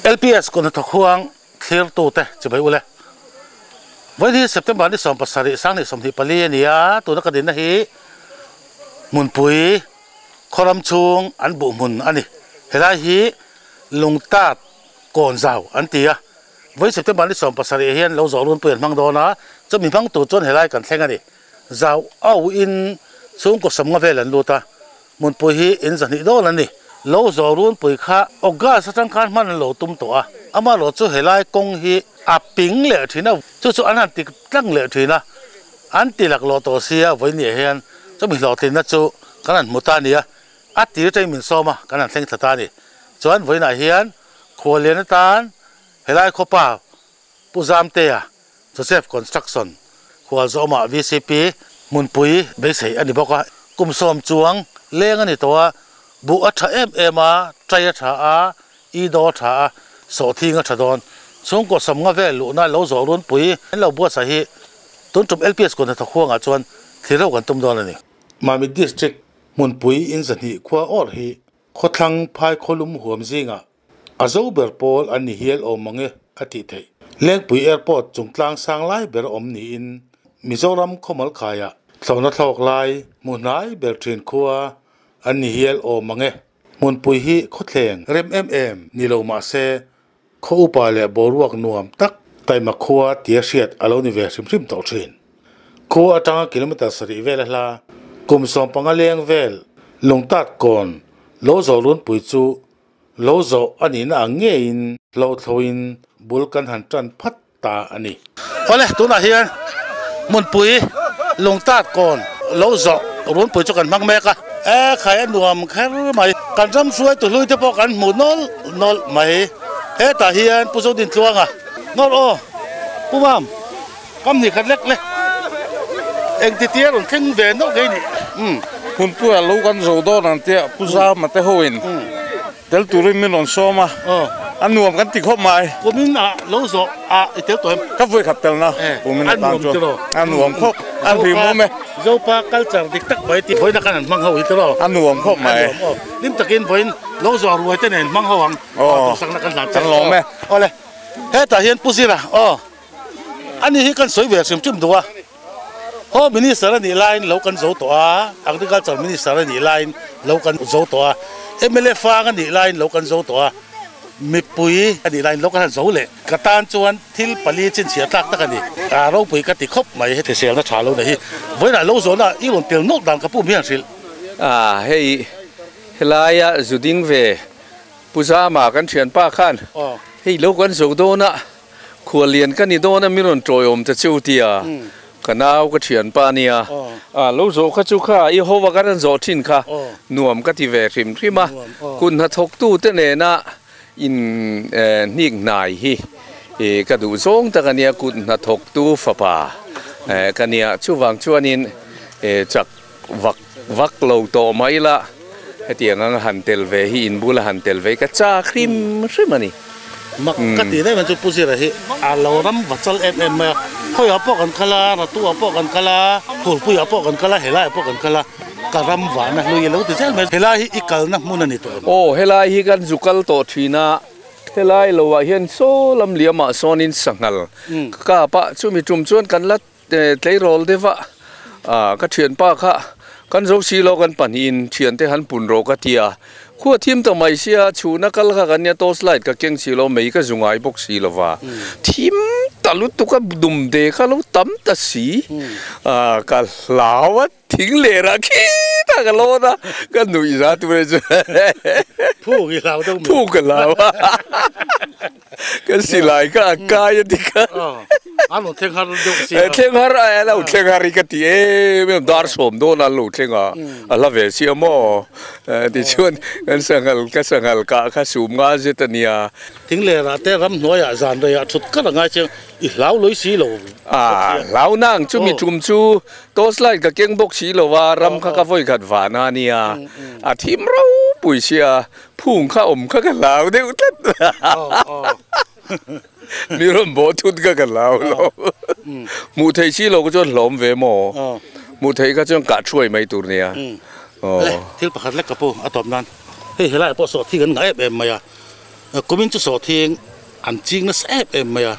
LPS kut hnathawk huang thlirtute chibai ule. Vawiin hi September ni 17 2024 a ni a, tuna ka dinna hi hmunpui khawram chhung an buh hmun a ni. Helai hi Lungtat kawn zau an ti a, vawiin September ni 17 hian lo zawh runpui an hmang dawn a, chumi hmang tur chuan helai kan thleng a ni. Zau auin chhungkaw sawmnga vel an lut a, Hmunpui hi in 200 dawn a ni. Lo zawh runpui kha August atang khan hman an lo tum tawh a, amaherawh chu helai kawng hi a ping leh thin a, chu chu an han ti tlang leh thin a, an ti laklawh tawh sia vawinia hian chumi hlawhtlinna chu kan han hmu ta a ni a, a tir atangin min sawm a, kan han thleng thla ta a ni. Chuan vawiinah hian khuallian atan helai khawpa Pu Zamtea, Joseph Construction, Khualzawma vcp hmunpui beisei a ni bawk a. Kum sawm chuang leng a ni tawh a, buh a tha em em a, trai a tha a, ido a tha a, sawhthing a tha dawn. Chhungkaw sawmnga vel luhna lo zawh runpui an lo buatsaih hi tun tum LPS kut hnathawk huangah chuan thlir ho kan tum dawn a ni. Mamit District hmunpui in 200 khua awr hi khawthlang phai khawlum huam zingah A zo ber pawl an ni hial awm mang e a tih theih. Lengpui Airport chungtlang sang lai ber awm niin Mizoram khawmal khaiah thlawhna thlawk lai hmu hnai ber thin khua an ni hial awm mang e. Hmunpui hi khawthleng rem em em ni lo mah se khaw upa leh boruak nuam tak taima khua tia hriat a lo ni ve hrim hrim tawh thin. Khua atanga kilometre sarih vel a hla kum 15 leng vel Lungtat kawn lo zawh runpui chu Lo zawh a nihna ang ngeiin hlauhthlawhin bul kan han tan phat ta a ni. Awle, tunah hian hmunpui Lungtat kawn lo zawh runpui chu kan hmang mek a. E khai a nuam kher mai. Kan ram hruaitu hlui te pawh kan hmu nawlh nawlh mai. Hetah hian Pu Zodintluanga nawlh aw Pu Mam kam ni khat lek le. Engti tia rawn thleng ve nawlh ngei nih. Umm. Hmunpuia lo kan zo dawn ang tia Pu Zama te hoin tel turin min rawn sawm a, a nuam kan ti khawp mai. Kumin ah lo zawh ah i tel tawh em? Ka vawi khat telna kumin atan chuan a nuam khawp, a hlimawm e. Zopa culture dik tak mai tih vawiin a kan han hmang ho hi tiraw? A nuam khawp mai. A nuam aw. Hlim takin vawiin lo zawh ruai te nen hmang ho ang. Aw duhsakna kan hlan che. Kan lawm e. Awle hetah hian Pu Zira aw. Ani hi kan sawi ve hrim hrim duh a, Home Minister a nih laiin lo kan zo tawh a, Agriculture Minister a nih laiin lo kan zo tawh a, mla fang a nih laiin lo kan zo tawh a, mipui a nih laiin lo kan han zo leh. Ka tan chuan thil pali chinchhiah tlak tak a ni. A ropui ka ti khawp mai heti selna tha lo nei hi. Vawiinah lo zawhna i rawn tel nawk dan ka pum hian hrilh. A hei helaia zu ding ve Pu Zama kan thianpa khan hei lo kan zo dawn a. Khuallian ka ni dawn a mi rawn tawiawm ta cheu tia ka nau ka thianpa ania a lo zawh kha chu kha i ho a kan rawn zawh thin kha nuam ka ti ve hrim hrim a kut hnathawktu te nena in hnik hnai hi ka duh zawng tak ania kut hnathawktu fapa ka nia chuvang chuanin chak vak vak lo tawh mai la hetiang anga han tel ve hi in bula han tel ve ka chak hrim hrim a ni. Mak ka tih daih mai chu Pu Zira hi a lo ram va chal em em mai a, khawiah pawh kan kal a, Ratuah pawh kan kal a, Phulpuiah pawh kan kal a, helaiah pawh kan kal a, ka ram vahna hlui a lo ti zel mai. Helai hi i kalna hmun a ni tawh em? Aw, helai hi kan zu kal tawh thin a, helai loah hian saw lam liamah sawnin sanghal ka kap a, chumi tum chuan kan la Tleirawl deuh a, ka thianpa kha kan zo si lo kan pahnihin thiante han pun rawh ka ti a, khua thim ta mai sia chhuna kal kha kan nia torch light ka keng si lo mei ka zu ngai bawk si lo va, thim ta lutuk a dum de kha lo tam ta si, ka hlau a thing leh rah khitah ka lawn a, ka nuih za tur e chu Phuk i hlau deuh mai. Phuk ka hlau a. Kan silai kha a kai a ti kha. A lo thleng har deuh sia. Thleng har a lo thleng har hi ka ti em em dar sawm dawn a lo thleng a a hla ve sia maw tichuan kan sanghal ka sanghal kah kha sum nga zet a nia. Thing lerah te ramhnuaiah zan reiah thut kar a ngai chiang i hlau lawih si lo. A hlau nang chumi tum chu torch light ka keng bawk si lo a ram kha ka vawi khat van a nia a thim ropui sia. Phung kha awm kha ka hlau deuh tlat. Mi rawn bawh thut kha ka hlau lo. Hmuh theih si lo kha chuan hlawm ve maw? Hmuh theih kha chuan kah thuai mai tur nia. Le, thil pakhat lek ka pu a tawp nan. Hei helaiah pawh sawhthing an ngah em em mai a. Kumin chu sawhthing an ching nasa em em mai a,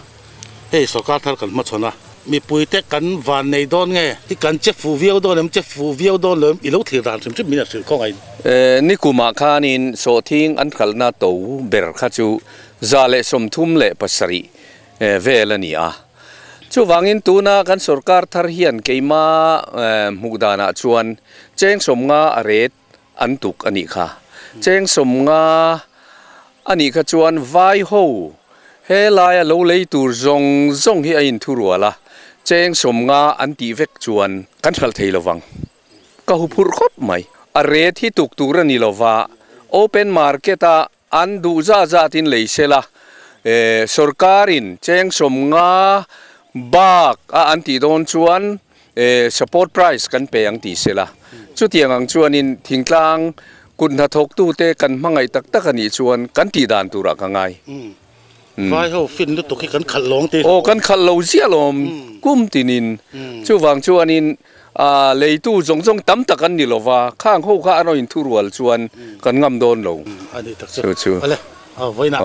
hei sorkar thar kan hmachhawn a, mipuite kan van nei dawn nge hi kan che fuh viau dawn em, che fuh viau dawn lo em i lo thlir dan hrim hrim min a hrilh khawng ain. Nikumah khanin sawhthing an hralhna to ber kha chu 137 vel a ni a. Chuvangin tuna kan sorkar thar hian keima hmuh danah chuan cheng 50 a ret an tuk a nih kha. Cheng 50 a nih kha chuan vai ho he laia lo lei tur zawng zawng hi a inthurual a, cheng 50 an tih vek chuan kan hralh thei lovang. Ka huphurh khawp mai. A ret hi tuk tur a ni lova, open market a an duh zat zatin lei sela, sorkarin cheng 50 bak a an tih dawn chuan support price kan pe ang tih sela. Chutiang ang chuanin thingtlang kut hnathawktute kan hmangaih tak tak a nih chuan kan tih dan turah ka ngai. Vai ho fin lutuk hi kan khalh lawng tih. Aw kan khalh lo ziah lawm kum tinin. Chuvang chuanin leitu zawng zawng tam tak an ni lova, khang ho kha an rawn inthurual chuan kan ngam dawn lo. A ni tak chu. Chu. Ale, a vawiinah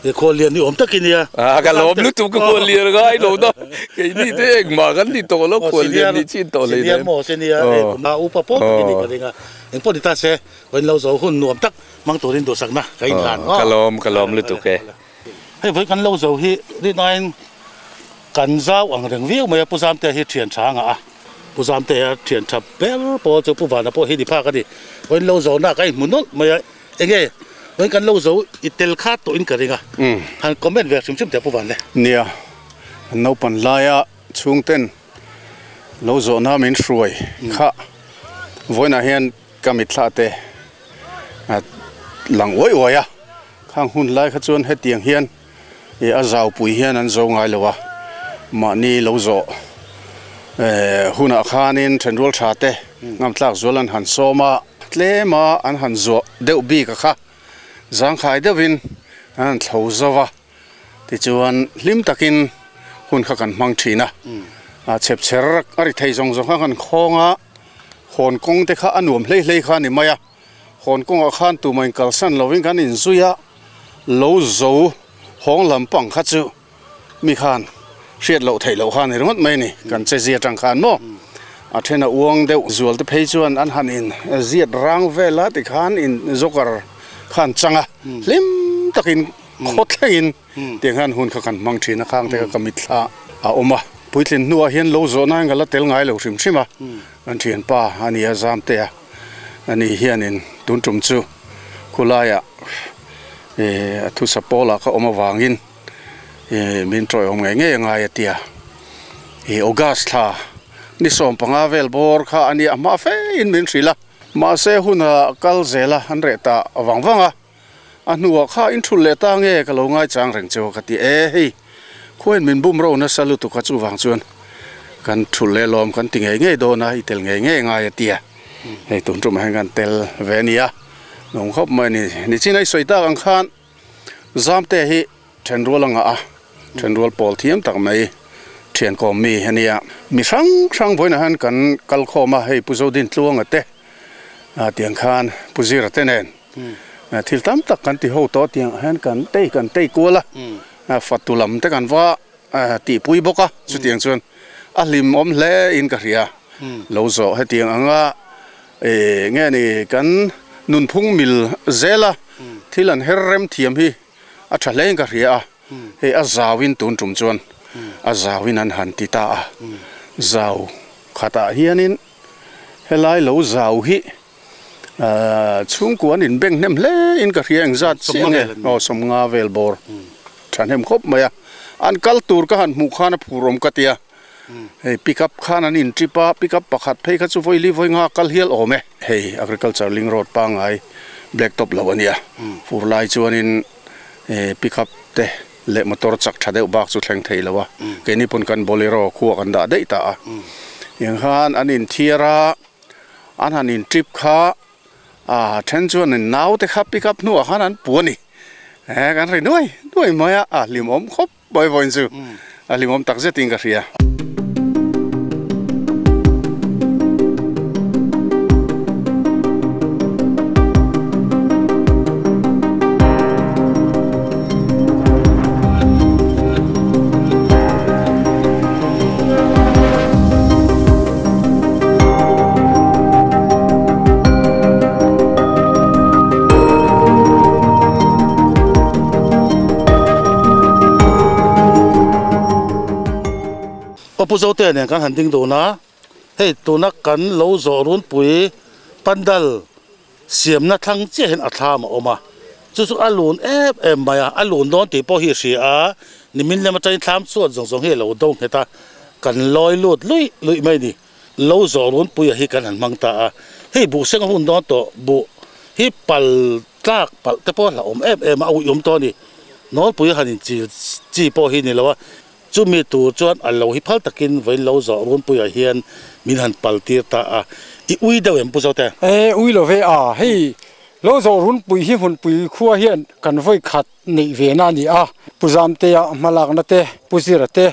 khual lian ni awm takin nia. Ka lawm lutuk ka khual lian ngai lo na. Keini te engmah kan ni tawh lo khual lian ni chin tawh hlei nem. Senior maw senior a upa pawh takin ni ka ring a. Engpawh ni ta se, vawiin lo zo hun nuam tak mang turin duhsakna ka inhlan. Ka lawm, ka lawm lutuk e. Hei vawiin kan lo zo hi rinaiin kan zau ang reng viau mai a, Pu Zamtea hi thian tha ngah a, Pu Zamtea thian tha ber pawh chu Pu Vana pawh hi ni phak a ni. Vawiin lo zo na ka inhmu nawlh mai a, enge vawiin kan lo zo i tel kha tawhin ka ring a, han comment ve hrim hrim teh Pu Van le. Nia, kan naupan laia chhungten lo zawhna min hruai kha vawiinah hian ka mitthla te lang uai uai a, khang hun lai kha chuan hetiang hian a zau pui hian an zo ngai lo a, mahni lo zawh hunah khanin thenrual tha te ngamtlak zual an han sawm a, tlem a an han zuah deuh bik a kha zangkhai deuhin an han thlo zo va, tichuan hlim takin hun kha kan hmang thin a, chhepchher a ri thei zawng zawng kha kan khawng a, hawn kawng te kha a nuam hlei hlei kha a ni mai a, hawn kawngah khan tumah in kalsan lovin kan inzui a, lo zo hawng lampang kha chu mi khan hriat loh theih loh kha a ni ringawt mai a ni, kan che zia tang khan maw a then a uang deuh zual te phei chuan an han in ziat rang vel a tikhan in joker khan chang a, hlim takin khaw thlengin tiang hian hun kha kan hmang thin a, khang te kha ka mitthla a awm a, puitlin hnuah hian lo zawhna hian ka la tel ngai lo hrim hrim a, kan thianpa a ni a Zamtea a ni hianin tun tum chu khulaiah a thusa pawlah ka awm avangin min tawiawm ngei ngei a ngai a tia, August thla ni 15 vel bawr kha a nia hma fe in min hrilh a, mahse huna kal zel a an reh ta vang vang a. A hnuah kha in thulh leh ta nge ka lo ngaichang reng cheu a ka ti e, hei khuain min bum ro nasa lutuk a chuvang chuan kan thulh leh lawm kan ti ngei ngei dawn a, i tel ngei ngei ngai a ti a, hei tun tumah hian kan tel ve a ni a, nuam khawp mai a ni. Nichin a i sawi tak ang khan Zamte hi thenrual a ngah a, thenrual pawl thiam tak mai thian kawm mi a nia. Mi hrang hrang vawiinah hian kan kal khawm a, hei Pu Zodin Tluanga te tiang khan Pu Zira te nen thil tam tak kan ti ho tawh tiang ah hian kan tei kan tei kual a, fatu lam te kan va tihpui bawk a, chutiang chuan a hlim awm hle in ka hria. Lo zawh hetiang anga nge ni kan nunphung mil zela thil an her rem thiam hi a tha hle in ka hria a, hei a zauin tun tum chuan a zauin an han ti ta a, zau khatah hianin helai lo zau hi chhungkua an inbeng hnem hle in ka hria engzat chiah nge aw 50 vel bawr thahnem khawp mai a, an kal tur ka han hmuh khan a phur awm ka tia, hei pick up khan an in trip a, pick up pakhat phei kha chu vawi li vawi nga kal hial awm e, hei agriculture link road pangngai black top lo a nia, fur lai chuanin pick up te leh motor chak tha deuh bak chu thleng thei lo a, keini pawn kan bolero khua kan dah daih ta a, tiang khan an inthiar a. An han in trip kha a then chuan in naute kha pick up hnuah khan an pu a ni. Eh kan ri nuai nuai mai a, a hlimawm khawp mai vawiin chu a hlimawm tak zetin ka hria. Pu Zote nen kan han ding dun a, hei tuna kan lo zawh runpui pandal siamna thlang chiah hian a thlam a awm a, chu chu a lun em em mai a, a lun dawn tih pawh hi a hria a, nimin lem atangin thlam chuan zawng zawng hi a lo do nghet a, kan lawi lut luih luih mai a ni. Lo zawh runpuia hi kan han hmang ta a, hei buh seng a hun dawn tawh, buh hi pal tlak palh te pawh a hlauhawm em em a, a uiawm tawh a ni. Nawlpui a han inchil chi pawh hi ni lo a, Chumi tur chuan a lo hi phal takin vawiin lo zawh runpuiah hian min han pal tir ta a, i ui deuh em Pu Zote? E, ui lo ve a, hei lo zawh runpui hi hmunpui khua hian kan vawi khat neih ve na a ni a, Pu Zamtea hmalakna te, Pu Zira te,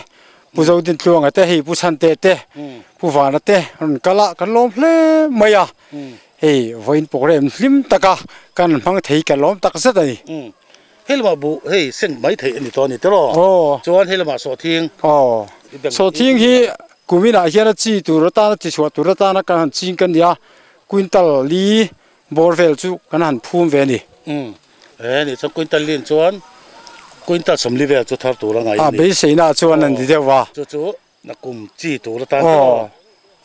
Pu Zodintluanga te, hei Pu Chhante te, Pu Vana te rawn kal a, kan lawm hle mai a, hei vawiin programme hlim taka kan hmang thei kan lawm tak zet a ni. Hei lamah buh hei seng mai theih a ni tawh a ni tiraw? Aw. Chuan hei lamah sawhthing. Aw. Sawhthing hi kuminah hian a chi tur atana chi chhuah tur atana kan han ching kan ni a, quintal li bawr vel chu kan han phum ve a ni. Umm. E nih chuan quintal lin chuan quintal sawmli vel chu thar tur a ngai a ni. A beiseina chuan a ni deuh a. Chu chu Na kum chi tur atan te maw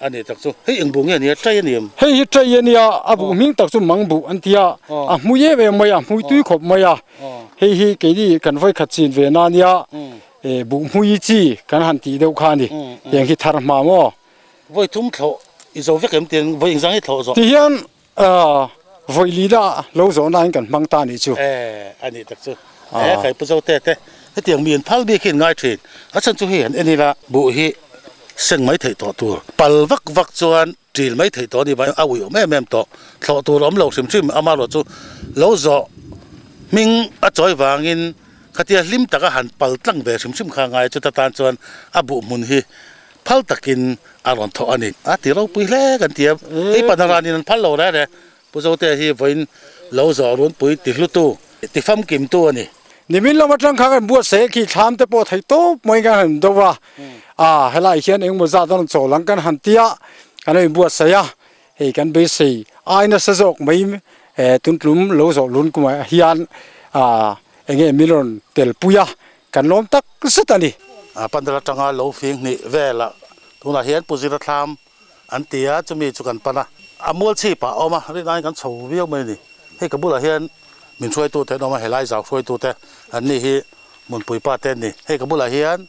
a nih tak chu. Hei eng buh nge nia ṭai a ni em? Hei hi ṭai a nia, a buh hming tak chu mang buh an ti a, a hmui em em mai a, hmui tui khawp mai a. Hei hi keini kan vawikhat chin ve na nia, buh hmui chi kan han tih deuh kha a ni. Heng hi thar hma maw? Vawi thum thlawh i zo vek em tiin vawi engzang hi thlawh zawh? Tihian vawi li dah lo zawh nain kan hmang ta nih chu. E, a nih tak chu. E, khai Pu Zote te, hetiang mi in phal bik hi in ngai thin. A chhan chu hei han en ila, buh hi seng mai theih tawh tur. Pal vak vak chuan ṭil mai theih tawh a ni bai, a uih awm em em tawh. Thlawh tur a awm lo hrim hrim, amaherawh chu lo zawh hming a chawi vangin khatia hlim taka han pal tlang ve hrim hrim kha ngai chuta tan chuan a buh hmun hi phal takin a rawn thawh a ni. A ti ropui hle kan ti a, hei Panaranin an phal lo reh reh. Pu Zotea hi vawiin lo zawh runpui ti hlutu, ti famkimtu a ni. Nimin lam atang khan kan buatsaih khi thlam te pawh theih tawp mai kan han do a, a helai hian engemaw zat a rawn chawl ang kan han ti a, kan lo inbuatsaih a, hei kan beisei ai nasa zawk mai tuntlum lo zawh lun kumah hian enge min rawn telpui a, Kan lawm tak zet a ni. Pandal atanga lo fing hnih velah tunah hian Pu Zira thlam an ti a, chumi chu kan pan a. A mual chhip ah a awm a, rinaiin kan chho viau mai a ni. Hei ka bulah hian min hruaitute an awm a, helai zau hruaitute an ni hi Hmunpui pa te an ni. Hei ka bulah hian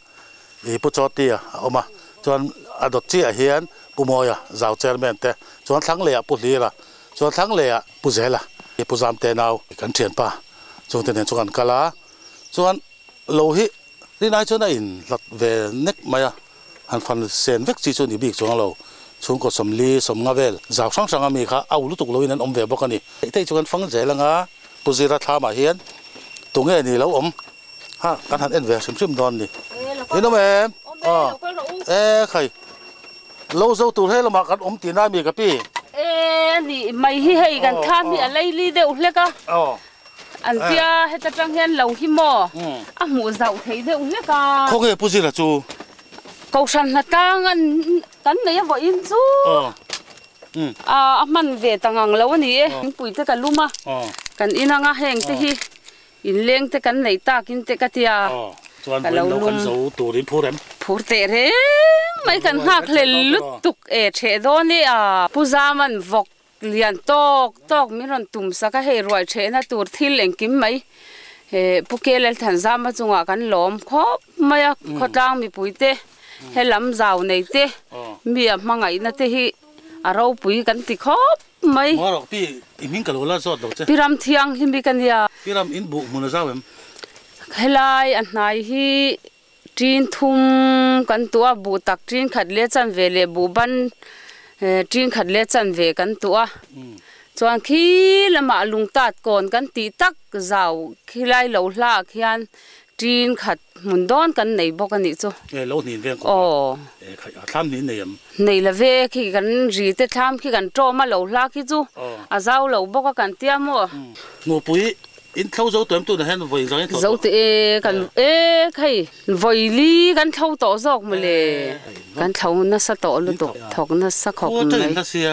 ih Pu Chawtia a awm a, chuan a dawt chiah hian Pu Mawia zau chairman te, chuan thlang lehah Pu Hlira, chuan thlang lehah Pu Zela, Pu Zamte nau kan thianpa chungte nen chu kan kal a. Chuan lo hi rinai chuan a in hlat ve nek mai a, han fan sen vek chi chu a ni bik chuang lo. Chhungkaw sawmli sawmnga vel zau hrang hrang a mi kha au lutuk loin an awm ve bawk a ni. Theih theih chu kan fang zel anga Pu Zira thlamah hian tunge ni lo awm ha kan han en ve hrim hrim dawn ni. In awm em? Aw e khai lo zo tur he lamah kan awm tihna a mi ka pi? E ni mai hi hei kan thlam hi a leili deuh hlek a. An tia heta tang hian lo hi maw a hmuh zauh theih deuh hlek a. Khawnge Pu Zira chu? Kohhran hnatlang an kan nei a vawiin chu a hman ve ta ngang lo a ni e. Thingpui te ka lum a, kan in anga heng te hi inleng te kan neih takin te ka tia ka lo lum. Phur teh reng mai kan nghak hlel lutuk e theh dawn e a. Pu Zaman vawk Lian tawk tawk min rawn tum sak a, hei ruai thehna tur thil engkim mai he Pu Kelel Thanzama chungah kan lawm khawp mai a, khawtlang mipuite he lam zau nei te mi a hmangaihna te hi a ropui kan ti khawp mai. Maw pi i hming ka lo la zawt lo che. Pi ram thianghlim hi ka nia. Pi ram in buh hmun a zau em? Helai a hnai hi Ṭin thum kan tuah a, buh tak ṭin khat leh chanve leh buh ban ṭin khat leh chanve kan tuah a. Chuan khi lamah lungtat kawn kan tih tak zau khilai lo hlak hian ṭin khat hmun dawn kan nei bawk a nih chu. E lo hnin veng kawp a, e khaih a thlam hnin nei em? Nei la ve khi kan ri te thlam khi kan ṭawm a lo hlak hi chu a zau lo bawk a kan tia maw? Nupui In thlo zo tuam tunah hian vawi zang in thlo tawh. Zo te e kan e khei vawi li kan thlo tawh zawk mawle. Kan thlo nasa tawh lutuk thawk nasa khawp mai. Khua tangin hla sia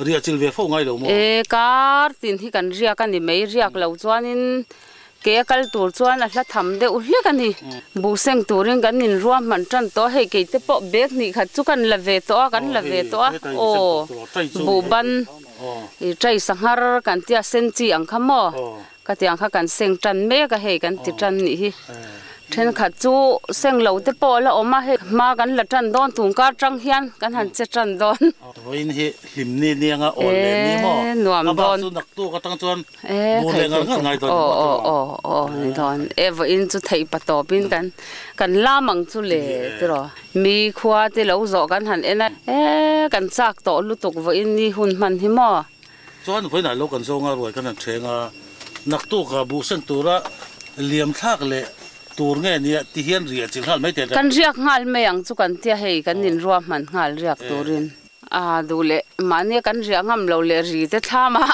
riah chil ve fo ngai lo maw? E kar tin hi kan riak a ni mai riak lo chuanin Ke a kal tur chuan a hla tham deuh hlek a ni. Buh seng turin kan inruahman tan tawh a, hei kei te pawh bag hnih khat chu kan la ve tawh a, kan la ve tawh a, aw buh ban i trai sanghar kan tia sen chi ang kha maw ka ti ang kha kan seng tan mek a hei kan ti tan nih hi. Thenkhat chu seng lo te pawh a la awm a, hei hma kan la tan dawn tun kar tang hian kan han che tan dawn. Vawiin hi hlimni nianga awl leh ni maw? Nuam A bak dawn. chu naktuk atang chuan E bur khai leh ngar khai ngar khai ngai dawn aw ni maw aw tiraw? aw aw ni dawn e vawiin chu theih pa tawpin kan kan lam ang chu le Ni e. tiraw? Mi khua te lo zawh kan han en a, e kan chak tawh lutuk vawiin ni hun hman hi maw? Chuan vawiinah lo kan zawnga ruai kan han ṭheng a, naktuk ah buh seng tura liam thlak leh tur nge nia ti hian riah chilh nghal mai teh Kan riak nghal mai ang chu kan tia hei kan inruahman nghal riak turin. A duh leh mahnia kan riah ngam lo leh ri te thlam a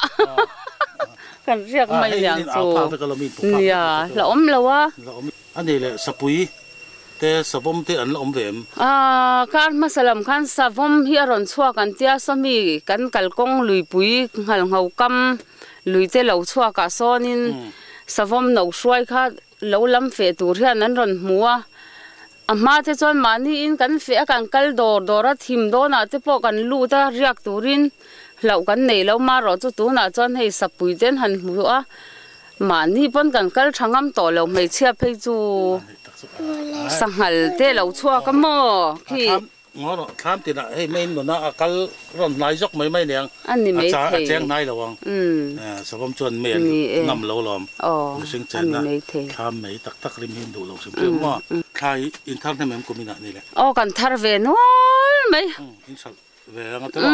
kan riak mai niang chu nia la awm lo a. A nei leh sapui te savawm te an la awm ve em? A kar hmasa lam khan savawm hi a rawn chhuak an tia sawmi kan kalkawng luipui nghalngho kam lui te lo chhuak ah sawnin savawm no hruai kha lo lam feh tur hian an rawn hmu a. A hma te chuan mahni in kan feh a, kan kal dawr dawr a, thim dawnah te pawh kan lut a, riak turin hlauh kan nei lo marawh chu tunah chuan hei sapui te an han hmu a, mahni pawn kan kal tha ngam tawh lo hmeichhia phei chu sanghal te lo chhuak a maw khi. Ngaw rawh, thlam tinah hei main nuna a kal rawn hnai zawk mai mai aniang, A ni a mai cha a thei. cheng hnai lo ang. Savawm chuan mei an Ni e. ngam lo lawm. Aw, Mihring a ni chenna mai thei. thlam mai tak tak rim hi an duh lo hrim hrim maw? Thlai in thar hnem em kum inah ni le? Aw, kan thar ve nual mai. In hralh ve ang a tiraw?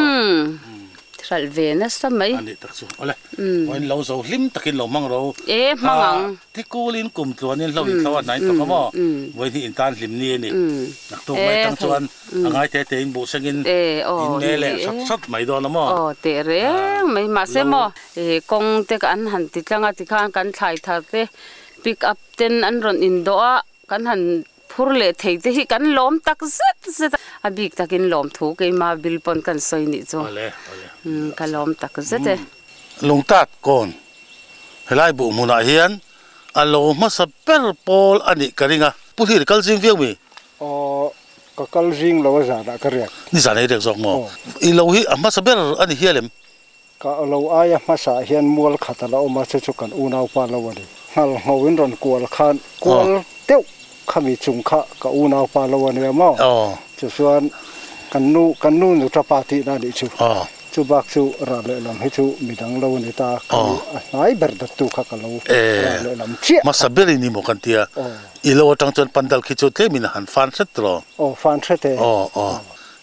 Hralh ve nasa mai. A nih tak chu. Awle, vawiin lo zo hlim takin lo hmang ro. E, hmang ang. Thikulin kum tluanin hlo in thlo a hnain tawk a maw? Vawiin hi in tan hlim ni a ni. Naktuk mai atang chuan a ngai te te in buh sengin in me leh sat sat mai dawn a maw? Aw, teh reng mai. Mahse maw, kawng te an han ti tlang a tikhan kan thlai thar te pick up ten an rawn indawh a, kan han phur leh thei te hi kan lawm tak zet zet a, a bik takin lawm thu keima bil pawn kan sawi nih chu ka lawm tak zet e. Lungtat kawn helai buh hmunah hian a lo hmasa ber pawl a nih ka ring a, Pu Hlir kal zing viau mi? Aw, ka kal zing lo a zanah ka riak. Ni zanah i riak zawk maw? I lo hi a hmasa ber a ni hial em? Ka lo aia hmasaah hian mual khat a la awm a, chu chu kan unaupa lo a ni. Nghal ngho in rawn kual khan kual deuh khami chung kha ka unaupa lo a nia maw? Chu chuan kan nu kan nu nu tapa tihna a nih chu. Chu bak chu ral lehlam hi chu midang lo a ni ta, khami a hnai ber dattu kha ka lo ral lehlam chiah kha. Hmasa ber in ni maw kan tia, i lo atang chuan pandal khi chu tlemin a han fan hret tawh. Aw, fan hret e. Aw, aw.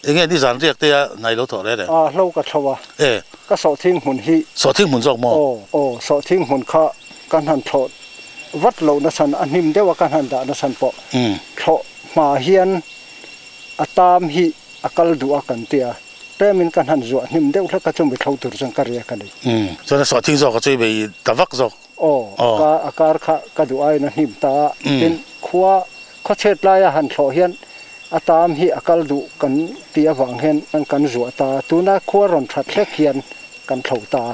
Enge nizan riak te a nai lo thawh reh reh? A hlo ka thlo a. E. Ka sawhthing hmun hi. Sawhthing hmun zawk maw? Aw, aw, sawhthing hmun kha kan han thlawh vat loh nachhan a hnim deuh a kan han dah nachhan pawh thlawh hma hian a tam hi a kal duh a kan tia tlemin kan han zuah hnim deuh hlek a chumi thlo tur chuan ka riak a ni. Chuan a sawhthing zawk a chu i bei ta vak zawk. Aw, ka a kar kha ka duh aiin a hnim ta a, tin khua khawchhet laia han thlawh hian A tam hi a kal duh kan tih avang hian kan zuah ta a, tuna khua rawn that hlek hian kan thlo ta a,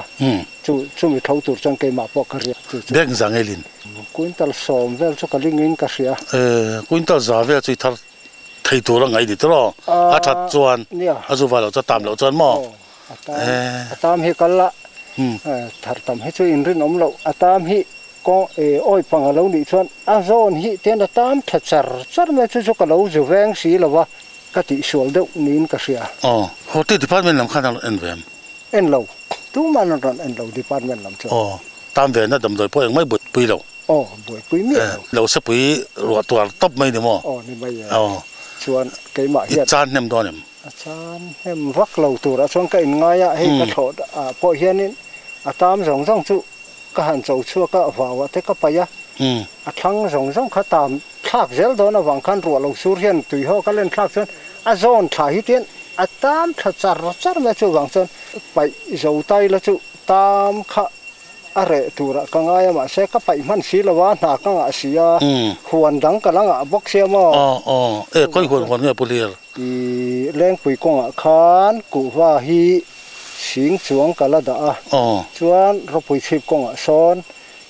chu chumi thlo tur chuan keimah pawh ka riak chu chu. Bag za ngelin. Quintal sawm vel chu ka lingin ka hria. E, quintal za vel chu i thar thei tur a ngaih ni tawh a that chuan a zu va loh chuan tam loh chuan maw? Aw, a tam a tam hi kal la, thar tam hi chu inrinawm loh, a tam hi Kawng e awi pang a lo nih chuan a zawn hi tian a tam tha char char mai chu chu ka lo zu veng si lo va, ka tihsual deuh niin ka hria. Aw, Horti Department lam khan an rawn en ve em? En lo, tuman an rawn en lo Department lam chuan. Aw, tam ve na damdawi pawh engmai buaipui lo. Aw, buaipui miah lo. Lo sepui ruah tuar tawp mai ni maw? Aw, ni mai e. Aw. Chuan keimah hian. I chan hnem dawn em? A chan hnem vak lo turah chuan ka inngai a, hei ka thlawh ah pawh hianin a tam zawng zawng chu Ka han cho chhuak a, vauah te ka paih a, a thlang zawng zawng kha tam thlak zel dawn avang khan ruah lo sur hian tui ho ka len thlak chuan a zawn thla hi tian a tam thla char char mai chuvang chuan paih zo tai la chu tam kha a reh turah ka ngai a mahse ka paih hman si lo a hna ka ngah si a huan dang ka la ngah bawk sia maw. Aw aw e khawi huan huan nge Pu Hlir? I Lengpui kawngah khan kuhva hi Sing chuang ka la dah a, chuan ropui chhip kawngah sawn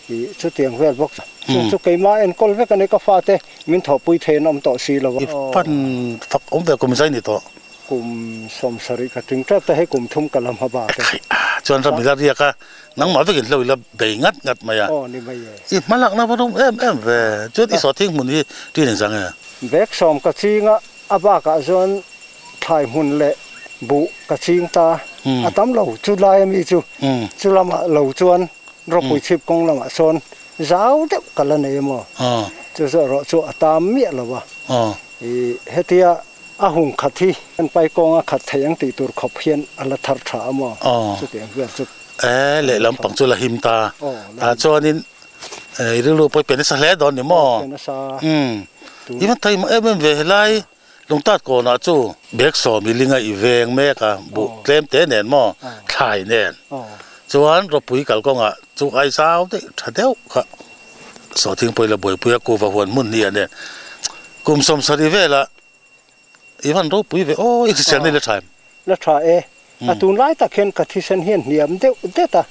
ih chutiang vel bawk. Chung chu keimah enkawl vek a ni ka fate min thawhpui thei an awm tawh si lo a. I fan fak awm ve kum zai ni tawh. Kum 70 ka ting tlat a hei kum thum ka la hma bak e. Ekhai a chuan ram ila riak a nangmah vekin hlo ila bei ngat ngat mai a. Aw ni mai e. I hmalakna va rum em em ve chuan i sawhthing hmun hi ṭin engzang e? Bag sawm ka ching a a bakah chuan thlai hmun leh buh ka ching ta a tam lo chu lai ami chu chu lamah lo chuan ropui chhip kawng lamah sawn zau deuh ka la nei emaw chu chu erawh chu a tam miah lo a ih hetia a hung khat hi an pai kawnga khat thei ang tih tur khawp hian a la thar tha emaw chutiang vel chu E lehlam pang chu la him ta tah chuanin i rilru pawh i pe nasa hle dawn ni maw i va thei em em ve helai Lungtat kawnah chu bag sawm i linga i veng mek a, buh tlem te nen maw, thlai nen. Chuan ropui kalkawngah chu ai zau daih tha deuh kha sawhthing pawh ila buaipui a kuva huan hmun hi a nen. Kum 70 velah i van ropui ve aw, i hriselna i la tha em? La tha e. A tunlai tak hian ka thisen hian hniam deuh det a,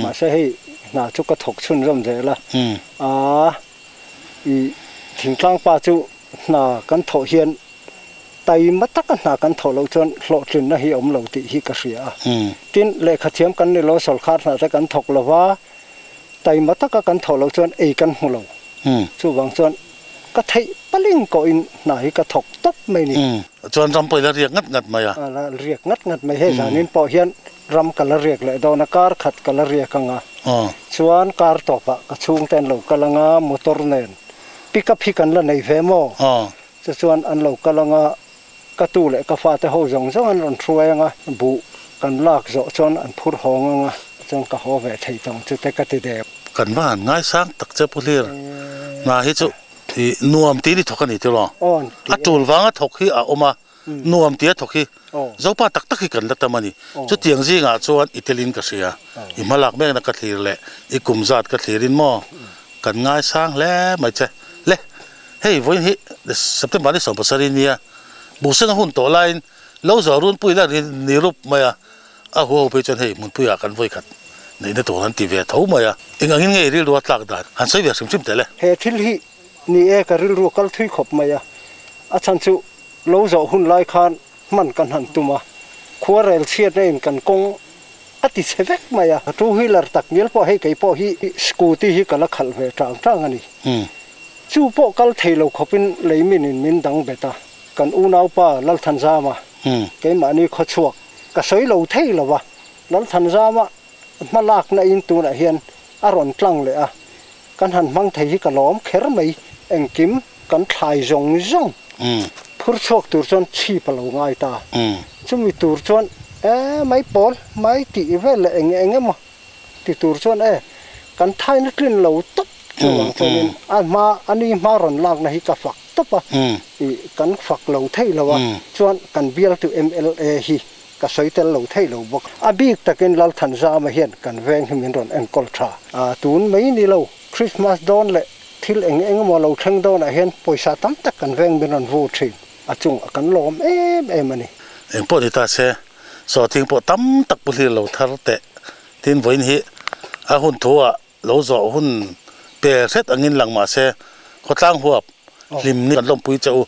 mahse hei hna chu ka thawk chhunzawm zel a. Aa, i thingtlang pa chu hna kan thawh hian taima taka hna kan thawh loh chuan hlawhtlinna hi a awm lo tih hi ka hria a. Tin, lehkha thiam kan ni lo, sawrkar hna te kan thawk lo va, taima taka kan thawh loh chuan ei kan hmu lo. Chuvang chuan ka theih paling kawhin hna hi ka thawk tawp mai ni. Chuan ram pawh i la riak ngat ngat mai a. A la riak ngat ngat mai. Hei zanin pawh hian ram ka la riak leh dawn a, kar khat ka la riak ang a. Chuan kar tawpah ka chhungte an lo kal ang a, motor nen pick up hi kan la nei ve maw? Chu chuan an lo kal ang a, ka tu leh ka fate ho zawng zawng an rawn hruai ang a, buh kan lak zawh chuan an phur hawng ang a, chuan ka haw ve thei tawng chu te ka ti deuh. Kan va han ngaisang tak che Pu Hlir, hna hi chu i nuam tiin i thawk a ni tiraw? A tul vanga thawk hi a awm a, nuam tia thawk hi Zopa tak tak hi kan la tam a ni. Chutiang zingah chuan i telin ka hria, i hmalak mekna ka thlir leh i kum zat ka thlirin maw kan ngaisang hle mai che. Le, hei vawiin hi September ni 17 nia, Buhsenga hun tawh laiin lo zawh runpui la ni rup mai a, a huaho phei chuan hei hmunpuiah kan vawikhat neihna tur an ti ve tho mai a. Eng angin nge i rilru a tlak dan? Han sawi ve hrim hrim teh le. He thil hi ni e ka rilru a kal thui khawp mai a, a chhan chu Lo zawh hun lai khan hman kan han tum a, khua rel chhiatna in kan kawng a ti chhe vek mai a. Two wheeler tak ngial pawh hei kei pawh hi scooty hi ka la khalh ve tang tang a ni. Chu pawh kal thei lo khawpin lei min in min dang bet a, kan unaupa Lalthanzama keimahni khawchhuak ka sawi lo thei lo a, Lalthanzama hma lakna in tunah hian a rawn tlang leh a, kan han hmang thei hi ka lawm kher mai, engkim kan thlai zawng zawng phur chhuak tur chuan chhip a lo ngai ta, chumi tur chuan e mai pawl mai tih vel leh eng eng emaw ti tur chuan e kan thaina tlin lo tawp chuvang chuanin a hma a ni hma rawn lakna hi ka fak tawp a, ih kan fak lo thei lo a, chuan kan bialtu mla hi Ka sawi tel lo thei lo bawk. A bik takin Lalthanzama hian kan veng hi min rawn enkawl tha. A tun mai ni lo, Christmas dawn leh thil eng eng emaw lo thleng dawnah hian pawisa tam tak kan veng min rawn vu thin. A chungah kan lawm em em a ni. Eng pawh ni ta se, sawhthing pawh tam tak pu hlir lo thar teh. Tin vawiin hi a hun thu ah Lo zawh hun pe hret angin lang mah se, khawtlang huap hlim ni kan lawmpui che u,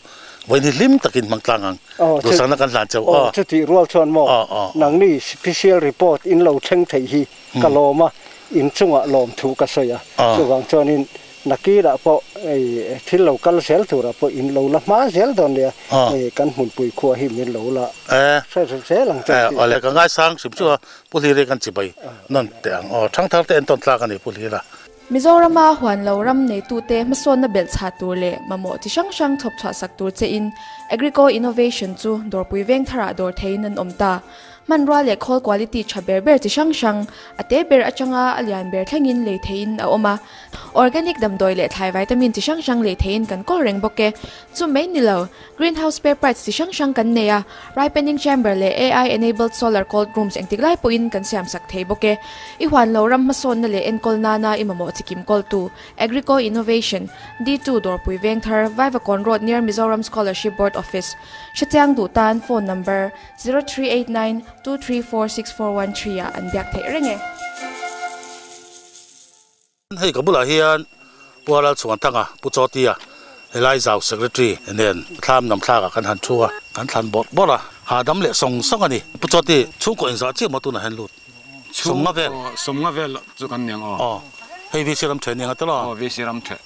vawiin hi hlim takin hmang tlang ang, duhsakna kan hlan che u aw. Aw, chutih rual chuan maw, nangni special report in lo thleng theih hi ka lawm a, in chungah lawmthu ka sawi a, chuvang chuanin nakirah pawh hei thil lo kal zel turah pawh in lo la hma zel dawn nia, hei kan hmunpui khua hi min lo la hre zel ang che tih. Awle, ka ngaisang hrim chu a, Pu Hliri kan chibai nawn teh ang aw. Thangthar te entawn tlak a ni Pu Hlira. Mizorama huan lo ram neitute hmasawnna belh chhah tur leh mamawh chi hrang hrang chhawp chhuah sak tur chein Agrico Innovation chu dawrpui veng tharah dawr theiin an awm ta. Hmanrua leh khawl quality tha ber ber chi hrang hrang, a te ber atanga a lian ber thlengin lei theiin a awm a. Organic damdawi leh thlai vitamin chi hrang hrang lei theiin kan kawl reng bawk e. Chu mai ni lo, Greenhouse spare parts chi hrang hrang kan nei a, ripening chamber leh AI enabled solar cold rooms engtik lai pawhin kan siam sak thei bawk e. I huan lo ram hmasawnna leh enkawl nana i mamawh chikim kawltu, Agrico Innovation, D2 Dawrpui Vengthar, Vaivakawn Road near Mizoram Scholarship Board Office. Hrechiang duh tan phone number, 0389 234 6413 ah an biak theih reng e. Hei ka bulah hian Pu Lalchhuanthanga, Pu Chawtia, helai zau Secretary nen thlam nam thlakah kan han thu a, kan thlan bawrh bawrh a, hahdam leh sawng sawng a ni. Pu Chawti, chhungkaw inzah chiah maw tunah hian lut? Sawmnga vel. Sawmnga vel chu kan niang aw. Aw, hei VC ram ṭheh niang a tel aw. Aw, VC ram ṭheh.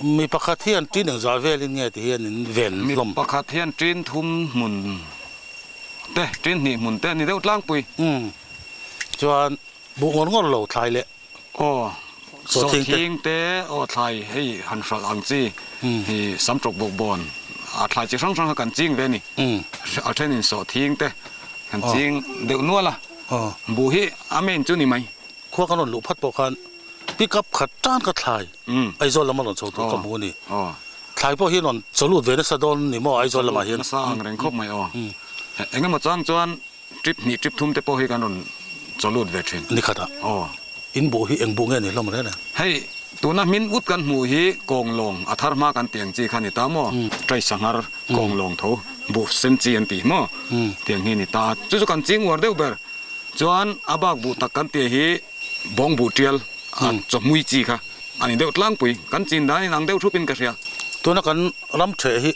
Mi pakhat hian ṭin engzah velin nge ti hian in ven hlawm? Mi pakhat hian ṭin thum hmun te, ṭin hnih hmun te a ni deuh tlangpui. Umm, chuan buh ngawr ngawr lo thlai leh. Aw, sawhthing te aw thlai hei han hralh ang chi hi samtawk bawk bawn a thlai chi hrang hrang kha kan ching ve a ni. A thenin sawhthing te kan ching deuh nual a, buh hi a main chu ni mai. Khua kan rawn luh phat pawh khan pick up khat tan ka thlai Aizawl lama rawn chho tur ka hmu a ni. Thlai pawh hi rawn chaw lut ve nasa dawn ni maw Aizawl lamah hian. Nasa ang reng khawp mai aw. Engemaw chang chuan Trip hnih trip thum te pawh hi kan rawn chaw lut ve thin. Ni khatah Aw. In buh hi eng buh nge ni hlawm reng reng? Hei, tuna hmin ut kan hmuh hi kawnglawng a thar hma kan tih ang chi kha ni ta maw? Trai sanghar kawnglawng tho buh sen chi an tih maw? Tiang hi ni ta a. Chu chu kan ching uar deuh ber. Chuan a bak buh tak kan tih hi bawng buh tial a chawhmui chi kha a ni deuh tlangpui. Kan chin dan in ang deuh thupin ka hria. Tuna kan ram theh hi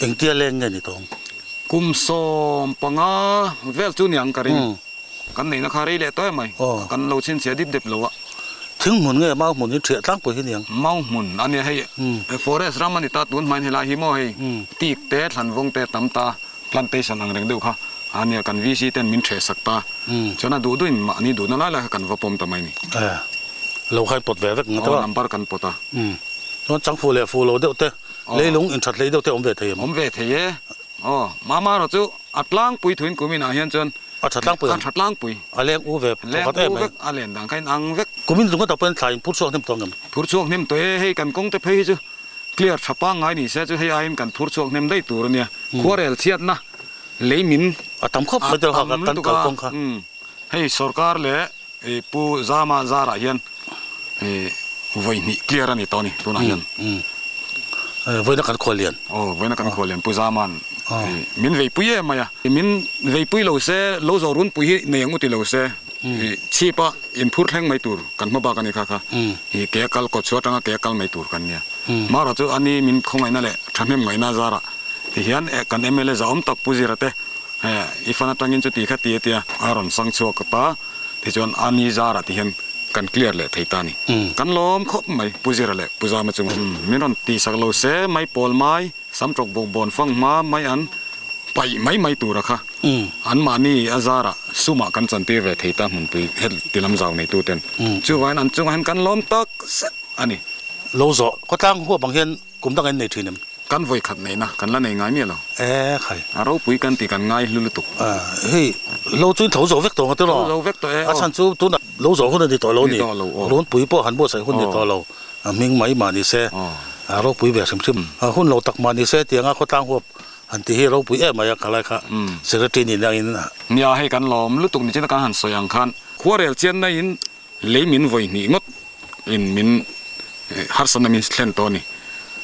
Engtia leng nge ni tawng? Kum 15 vel chu niang ka ring. Kan neihna kha rei leh tawh em mai. Kan lo chhinchhiah dip dep lo a. Thing hmun nge mau hmun hi ṭhiah tlangpui hi niang? Mau hmun a nia hei. Forest ram a ni ta tun hmain helai hi maw hei teak te thlanvawng te tam ta plantation ang reng deuh kha a nia kan VC ten min ṭheh sak ta. Chuan a duh duhin mahni duhna lai lai kha kan va pawm ta mai ni. Lo kha in pawt ve vek ang aw number kan pawt a. Chuan changfu leh fu lo deuh te Leilung inthat hlei deuh te awm ve thei em? Awm ve thei e. Aw, mama erawh chu a tlangpui thuin kumin ah hian chuan A tha tlangpui ang. A tha tlangpui. A leng u ve thawkhat em mai. Leng u vek, a len dan kha in ang vek. Kumin lung atang pawhin thlai in phur chhuak hnem tawh ang em? Phur chhuak hnem tawh e, hei kan kawng te phei hi chu clear tha pangngai ni se chu hei aiin kan phur chhuak hnem daih tur a nia. Khuarel chhiatna lei min A tam khawp mai deuh kha kan kal kawng kha. Hei sorkar leh Pu Zama zarah hian vawi hnih clear a ni tawh a ni tunah hian. Vawiina kan khual lian. Aw, vawiina kan khual lian Pu Zama'n min veipui em mai a. Min veipui lo se, lo zawh runpui hi nei ang u ti lo se, chhipa inphur thleng mai tur kan hma bak a ni kha kha. Ke a kal kawt chhuah atanga ke a kal mai tur kan nia. Marawh chu ani min khawngaihna leh thahnem ngaihna zarah ti hian kan mla zahawm tak Pu Zira te i fan atangin chuti kha ti a tia a rawn sang chhuak ta. Tichuan a ni zarah ti hian kan clear leh thei ta a ni. Kan lawm khawp mai Pu Zira leh Pu Zama chunga. Min rawn tihsak lo se mai pawl mai, samtawk bawk bawn fang hma mai an paih mai mai tura kha anmahni a zarah sumah kan chantir ve thei ta hmunpui heti lam zau neitu ten. Chuvain an chungah hian kan lawm tak zet a ni. Lo zawh khawtlang huap ang hian kum dang in nei thin em? Kan vawi khat neihna kan la nei ngai miah lo. E khai. A ropui kan tih kan ngai hlu lutuk. Hei lo chu in tho zo vek tawh ang tiraw? Tho zo vek tawh e aw. A chhan chu tunah lo zawh hun a ni tawh lo ni. Ni tawh lo aw. Runpui pawh han buatsaih hun ni tawh lo. A hming mai mah ni se. A ropui ve hrim hrim. Hun lo tak mah ni se tianga khawtlang huap han ti hi ropui em mai a khalai kha secretary ni nangin. Nia hei kan lawm lutuk ni chin a kan han sawi ang khan khuarel chianna in Lei min vawi hnih ngawt in min harsatna min thlen tawh a ni.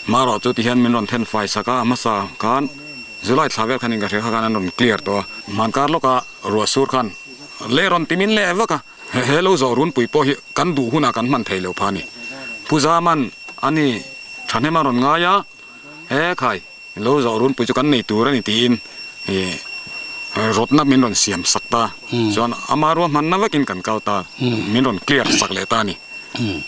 Marawh chu tihian min rawn then fai sak a, a hmasa khan July thla vel khan in ka hria kha khan an rawn clear tawh a. Hmankar lawka ruah sur khan leh rawn ti min leh vak a, he lo zawh runpui pawh hi kan duh hunah kan hman thei lo pha a ni. Pu Zaman a ni thahnem a rawn ngai a, he khai Lo zawh runpui chu kan nei tur a ni tiin rawtna min rawn siam sak ta. Chuan ama ruahmanna vekin kan kal ta, min rawn clear sak leh ta a ni.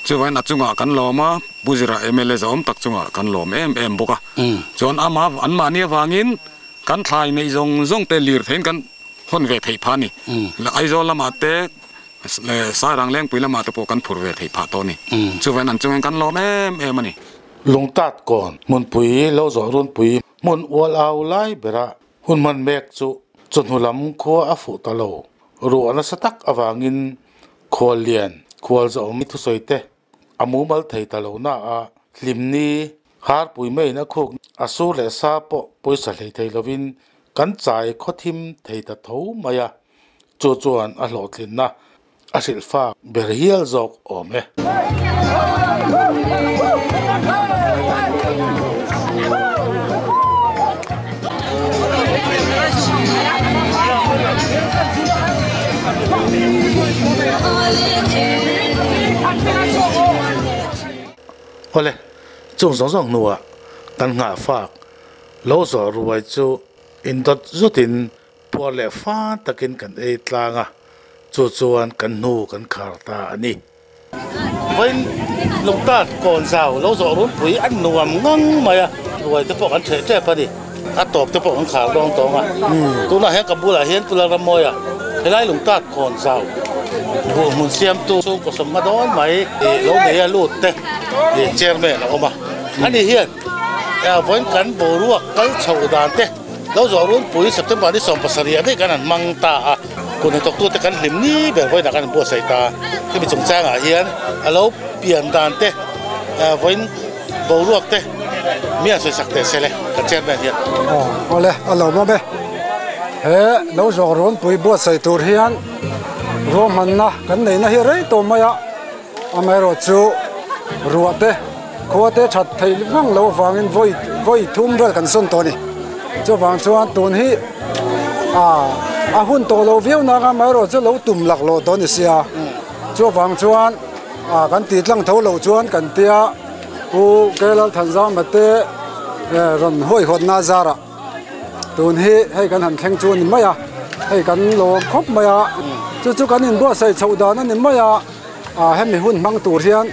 Chuvain a chungah kan lawm a, Pu Zira mla zahawm tak chungah kan lawm em em bawk a. Chuan ama anmahni avangin kan thlai neih zawng zawng te lir theiin kan hawn ve theih phah a ni. Aizawl lamah te Sairang Lengpui lamah te pawh kan phur ve theih phah tawh a ni. Chuvain an chungin kan lawm em em a ni. Lungtat kawn hmunpui lo zawh runpui hmun ual au lai bera hun hman mek chu chawhnu lam khua a fuh ta lo. Ruah nasa tak avangin khual lian khual zawhawm thusawi te a mumal thei ta lo na a, hlimni harpui maiin a khuk a sur leh sa pawh pawisa hlei thei lovin kan chai khawthim thei ta tho mai a, chu chuan a hlawhtlinna a hrilh fak ber hial zawk awm e. Awle, chung zawng zawng hnuah kan nghah fak lo zawh ruai chu indawt zutin puar leh fân takin kan ei tlang a, chu chuan kan hnu kan khar ta a ni. Vawiin lungtat kawn zau lo zawh runpui a nuam ngang mai a, ruai te pawh kan ṭheh ṭep a ni. A tawp te pawh kan khar dawng tawng a, tunah hian ka bulah hian Tula Rammawia helai lungtat kawn zau buh hmun siamtu chhungkaw sawmhma dawn mai lo nei a lut te chairman a awm a, ani hian vawiin kan boruak kal chho dan te lo zawh runpui September ni 17 ah daih kan han hmang ta a, kut hnathawktute kan hlim ni ber vawiinah kan han buatsaih ta a, hemi chungchangah hian a lo pian dan te vawiin boruak te mi an sawisak teh se le ka chairman hian. Aw awle a lo mawm e. He lo zawk rawnpui buatsaih tur hian ruahmanna kan neihna hi rei tawh mai a, amaherawh chu ruah te khua te that theih ngang loh avangin vawi vawi thum vel kan sawn tawh a ni. Chuvang chuan tun hi a hun tawh lo viau nang a, amaherawh chu lo tum laklawh tawh a ni sia. Chuvang chuan Ah kan tih tlang tho loh chuan kan tia Pu Kelal Thanzama te rawn huaihawtna zarah tun hi hei kan han thleng chu a ni mai a, hei kan lawm khawp mai a, chu chu kan inbuatsaih chhoh dan a ni mai a, ah hemi hun hmang tur hian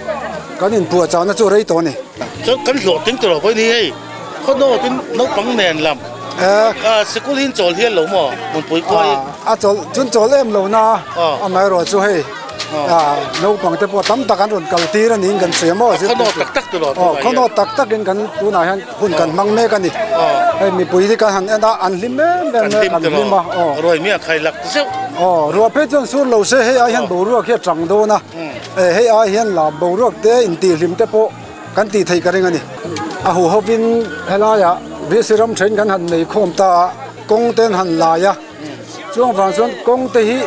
kan inpuahchahna chu rei tawh a ni. Chuan kan hlawhtling tur a vawiin hi hei khawnaw tin naupang nen lam ah sikul hi in chawl hial lo maw hmunpui khawi? A chawl chun chawl em lo na amaherawh chu hei Naupang te pawh tam tak an rawn kal tir a niin kan hria maw? Khawnaw tak tak tilo tunah hian. Khawnaw tak takin kan tunah hian hun kan hmang mek a ni. Hei mipui hi kan han en a, an hlim em em mai a, kan hlim a. Ruai mi a khai lak zeuh. Aw, ruah phei chuan sur lo se hei ai hian boruak hi a chang dawn a. Hei ai hian la boruak te intihhlim te pawh kan tih theih ka ring a ni. A huhovin helaiah VC ram then kan han nei khawm ta a, kawng te an han lai a. Chuang vang chuan kawng te hi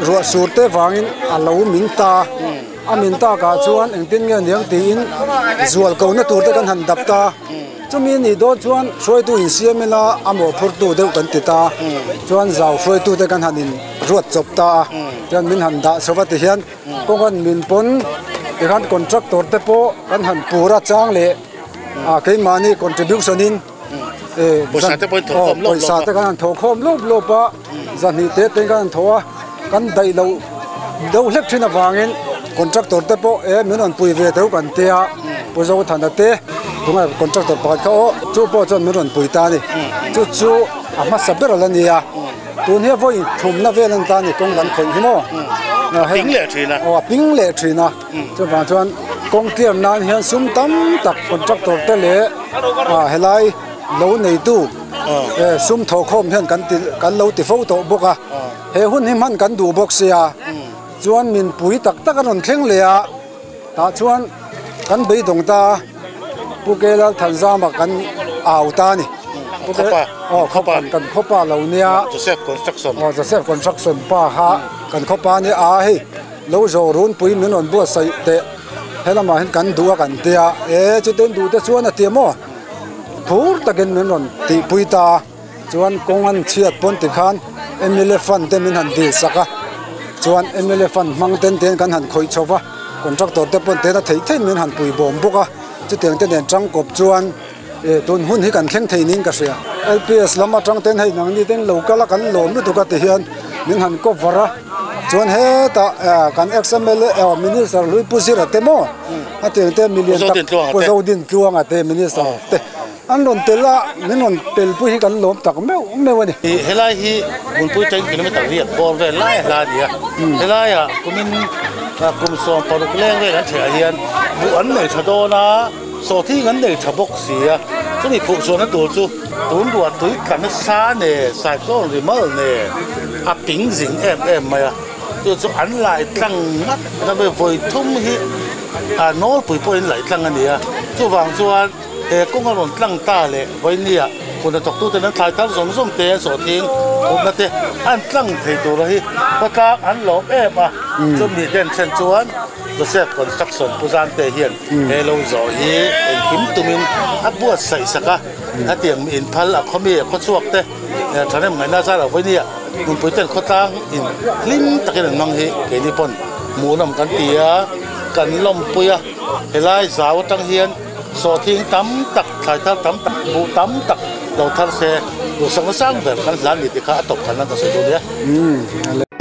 ruah sur te vangin a lo min ta a, min takah chuan engtin nge niang tiin zual ko na tur te kan han dap ta, chumi nih dawn chuan hruaitu insiam ila a mawhphurtu deuh kan ti ta, chuan zau hruaitu te kan han in ruat chawp ta a, chuan min han dah chho va ti hian kawng an min pawn tikhan contractor te pawh kan han pur a chang leh ah keimahni contribution in. Pawisa te pawhin thawhkhawm lawp lawp a. Pawisa te kan han thawhkhawm lawp lawp a, zahnih te te kan han thawh a, kan daih loh deuh hlek thin avangin contractor te pawh e min rawn pui ve deuh kan tia, Pu Zothana te tunge contractor pakhat kha aw chu pawh chuan min rawn pui ta a ni. Chu chu a hmasa ber a la ni a, tun hi a vawi thumna vel a ni ta a ni kawng kan khawih hi maw. A ping leh thin a. Aw a ping leh thin a. Chuvang chuan kawng clear nan hian sum tam tak contractor te leh ah helai lo neitu sum thawhkhawm hian kan ti kan lo ti fo tawh bawk a, he hun hi hman kan duh bawk sia chuan min pui tak tak a rawn thleng leh a, tah chuan kan beidawng ta a, Pu Kelal Thanzama kan au ta a ni. Aw khawpa kan khawpa lo nia. Joseph Construction. Aw Joseph Construction pa kha kan khawpa a nia a hei. Lo zawh runpui min rawn buatsaih teh helamah hian kan duh a kan tia e chuten duh te chuan a ti maw phur takin min rawn tihpui ta a chuan kawng an chhiat pawn tikhan mla fund te min han dil sak a chuan mla fund hmang ten ten kan han khawih chho va contractor te pawn tena theih theih min han pui bawm bawk a chutiang te nen tangkawp chuan e tun hun hi kan thleng thei niin ka hria lps lam atang ten hei nangni ten lo kal a kan lawm lutuk a ti hian min han cover a. Chuan hetah kan ex mla aw minister hlui Pu Zira te maw a tiang te milian tak Pu Zodintluanga te minister te an rawn tel a min rawn tel pui hi kan lawm tak meuh meuh a ni. Helai hi Hmunpui train kilometer riat bawr vel lai a hla a ni a, helaiah kumin kum 16 leng vel an chhehah hian buh an nei tha dawn a, sawhthing an nei tha bawk si a, chumi phuhchhuahna tur chu tun ruah tui tla nasa nen cyclone rimal nen a ping zing em em mai a, chu chu an lai tlang ngat ngat mai vawi thum hi a nawlpui pawhin laih tlang a ni a, chuvang chuan he kawng a rawn tlang ta leh vawinia hun hnathawk tuten an thlai thar zawng zawng te an sawhthing thupna te an tlang thei tura hi khawtlang an lawm em a, chumi den then chuan Joseph Construction Pu Zante hian he lo zawh hi engkim tumin a buatsaih sak a, hetiang mi inphal a khawmi a khawchhuak te. Thahnem ngaihna zar lo vawi nia nunpui ten khawtlang in hlim takin an hmang hi keini pawn hmuhnawm kan ti a, kan lawmpui a, helai zau atang hian. Sawhthing tam tak, thlai thar tam tak, buh tam tak lo thar se, duhsakna sang ber kan hlan ni tih kha a tawp khan nan ka sawi duh nia.